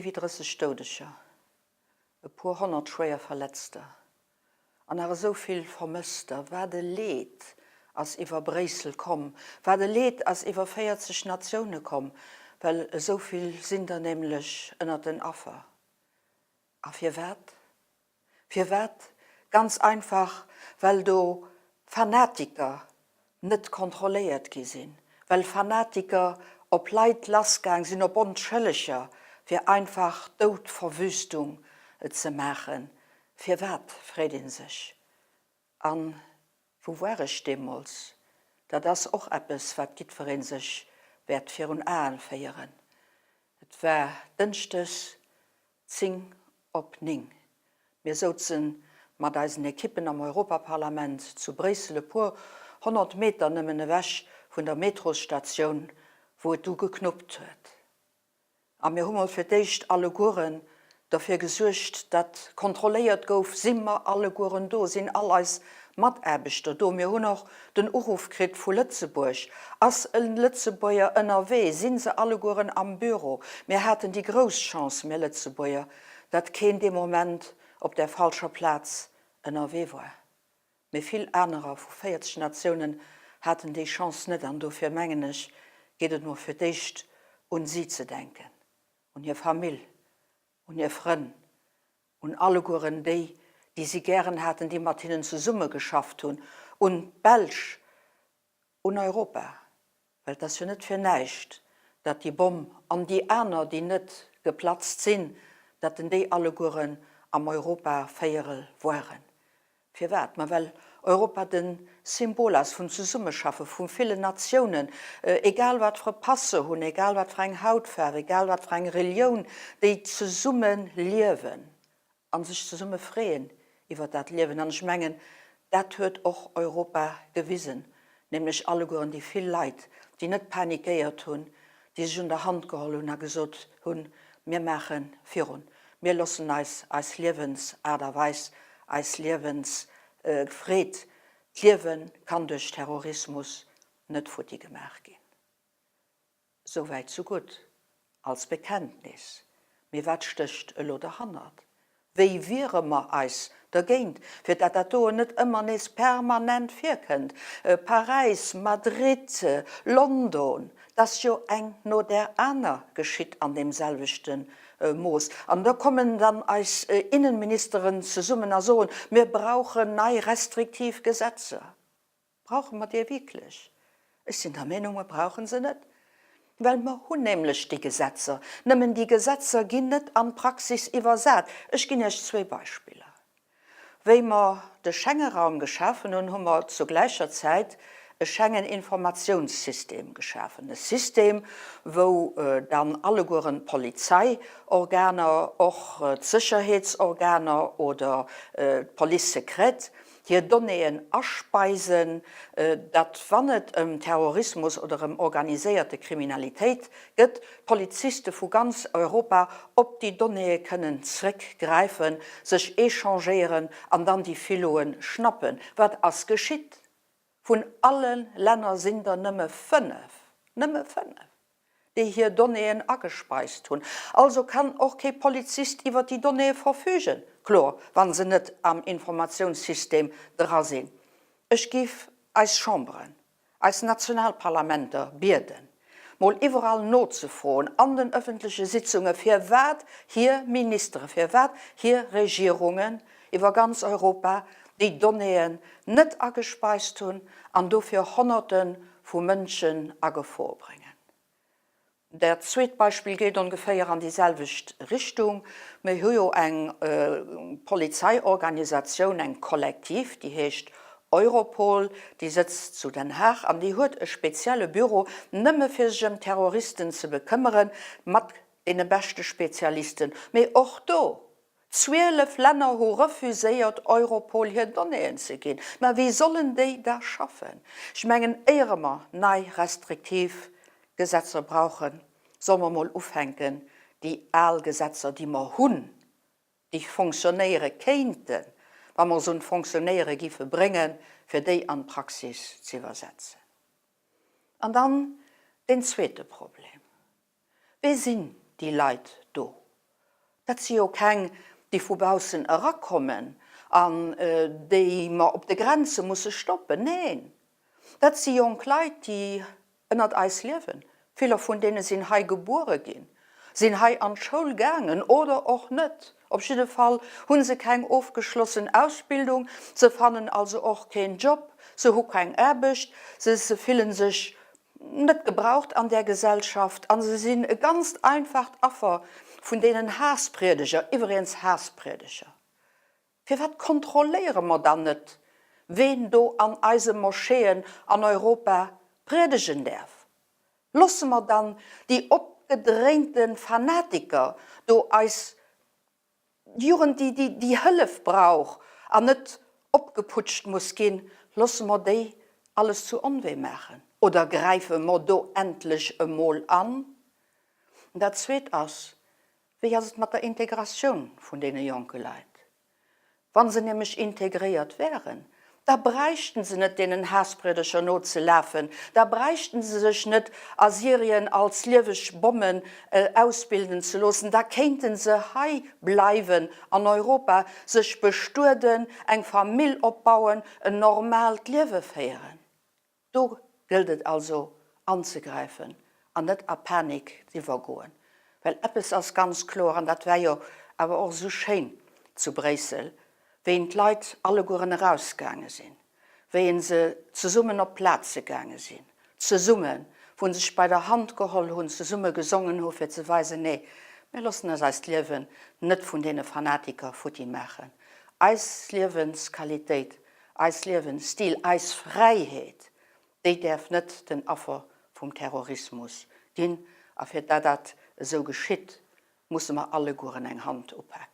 Méi wéi 30 Doudeger, e puer 100 schwéier Verletzter an nach esou vill Vermësster. Wat e Leed ass iwwer Bréissel komm, wat e Leed ass iwwer 40 Natioune komm, well esou vill sinn der nämlech ënnert den Affer. A firwat? Firwat? Ganz einfach, well do Fanatiker net kontrolléiert gi sinn, well Fanatiker op Leit lassgaang sinn, op Onschëlleger, fir einfach Doudverwüstung ze maachen. Firwat, freet ee sech. A wou war ech deemools? Dat ass och eppes, wat jiddweree sech wäert virun Aen féieren. Et war dënschdes 10 op 9. Mir souzen mat eisen Ekippen am Europaparlament zu Bréissel, e puer 100 Meter nëmmen ewech vun der Metrosstatioun, wou et du geknuppt huet. A mir hu mol fir d'éischt allegueren derfir gesuergt, datt kontrolléiert gouf, Si mer allegueren do? Sinn all eis Mataarbechter do? Mir hunn och den Uruff kritt vu Lëtzebuerg, Ass e Lëtzebuerger ënnerwee? Sinn se allegueren am Büro? Mir haten déi grouss Chance, mir Lëtzebuerger, datt keen dee Moment op där falscher Plaz ënnerwee war. Mee vill anerer vu 40 Natiounen haten déi Chance net. An dofir, mengen ech, geet et mol fir d'éischt un si ze denken, un hir Famill, un hir Frënn, un allegueren déi, déi si gären haten, déi mat hinnen zesummegeschafft hunn, un d'Belsch, un Europa, well et ass jo net fir näischt, datt déi Bomm an déi aner, déi net geplatzt sinn, datt en déi allegueren am Europavéierel waren. Firwat? Ma well Europa de Symbol ass vum Zesummeschaffe vu villen Natiounen, egal wat fir e Pass se hunn, egal wat fir eng Hautfaarf, egal wat fir eng Relioun, déi zesumme liewen a sech zesumme freeën iwwer dat Liewen. An ech mengen, dat huet och Europa gewisen, nämlech allegueren déi vill Leit, déi net panikéiert hunn, déi sech un der Hand geholl hunn a gesot hunn, Mir maache virun, mir loossen eis eis Liewensaart a Weis, eis Liewensfreed, d'Liewe kann duerch Terrorismus net futti gemaach ginn. Sou wäit sou gutt, als Bekenntnis. Mee wat stécht elo derhannert? Wéi wiere mer eis dergéint, fir dat dat doen net ëmmer nees permanent virkënnt? Paräis, Madrid, London, 't ass jo eng no där aner geschitt an deem selwechte Mooss. An da kommen dann eis Innenministeren zesummen a soen, mir brauchen nei restriktiv Gesetzer. Brauche mer déi wierklech? Ech sinn der Meenung, mer brauche se net, well mer hunn nämlech déi Gesetzer. Nëmmen déi Gesetzer ginn net an d'Praxis iwwersat. Ech ginn Iech zwee Beispiller. Wéi mer de Schengeraum geschafen hunn, hu mer zu gläicher Zäit e Schengen-Informatiounssystem geschafen, e System, wou dann allegueren d'Polizeiorganer, och d'Sécherheetsorganer oder d'Police secrète hir Donnéeën aspeisen, datt wann et ëm Terrorismus oder ëm organiséierte Kriminalitéit gëtt, d'Poliziste vu ganz Europa op déi Donnéeë kënnen zréckgräifen, sech échangéieren an dann déi Filoe schnappen. Wat ass geschitt? Vun alle Länner sinn der nëmme fënnef, nëmme fënnef! déi hir Donnéeën agespeist hunn. Also kann och kee Polizist iwwer déi Donnéeë verfügen, kloer, wa se net am Informatiounssystem dra sinn. Ech géif eis Chamberen, eis national Parlamenter bieden, mol iwwerall nozefroen an den öffentleche Sitzunge firwat hir Ministere, firwat hir Regierungen iwwer ganz Europa déi Donnéeën net agespeist hunn an dofir Honnerte vu Mënschen a Gefor bréngen. Dat zweet Beispill geet ongeféier an déi selwecht Richtung. Mir hu jo eng Polizeiorganisatioun, eng Kollektiv, déi heescht Europol, déi sëtzt zu Den Haag an déi huet e spezielle Büro nëmme fir sech ëm Terroristen ze bekëmmeren, mat deene beschte Spezialisten. Mee och do 12 Länner hu refuséiert, Europol hir Donnéeën ze ginn. Mä wéi sollen déi da schaffen? Ech mengen, éiere mer nei restriktiv Gesetzer brauchen, solle mer mol ufänken, déi al Gesetzer, déi mer hunn, déi fonctionnéiere kéinten, wa mer se un d'Fonctionnéiere giffe bréngen, fir déi an d'Praxis z'iwwersetzen. An dann deen zweete Problem. Wie sinn déi Leit do? Dat si jo keng, déi vu baussen erakommen an déi mer op de Grenze musse stoppen. Neen, dat si jonk Leit, déi ënnert eis liewen. Viller vun deene sinn hei gebuere ginn, sinn hei an d'Schoul gaangen oder och net. Op jidde Fall hu se keng ofgeschlossen Ausbildung, se fannen also och keen Job, se hu keng Aarbecht, se fillen sech net gebraucht an där Gesellschaft a se sinn e ganzt einfacht Affer vun deenen Haasspriedeger, iwweregens Haasspriedeger. Firwat kontrolléiere mer dann net, ween do an eise Moscheeën an Europa priedegen däerf? Losse mer dann déi opgedréinte Fanatiker do eis Jugend, déi déi Hëllef brauch an net opgeputscht muss ginn, losse mer déi alles zu Onwee maachen oder gräife mer do endlech emol an? An dat Zweet ass, Wéi ass et mat der Integratioun vun deene jonke Leit? Wa se nämlech integréiert wären, da bräichten se net deenen Haasspriedeger nozelafen, da bräichten se sech net a Syrien als lieweg Bommen ausbilden ze loossen, da kéinten se hei bleiwen an Europa, sech bestueden, eng Famill opbauen, en normaalt Liewe féieren. Do gëllt et also anzegräifen an net a Panik z'iwwergoen. Well eppes ass ganz kloer, an dat war jo awer och esou schéin zu Bréissel, wéi een d'Leit allegueren erausgaange sinn, wéi een se zesummen op d'Plaze gaange sinn, zesummen, wou sech bei der Hand geholl hunn, zesumme gesongen hu fir ze weisen, nee, mir loossen eis eist Liewen net vun deene Fanatiker futti maachen, eis Liewensqualitéit Eis Liewensstil, eis Fräiheet, déi däerf net den Affer vum Terrorismus ginn. A fir dat dat esou geschitt, musse mer allegueren eng Hand upaken.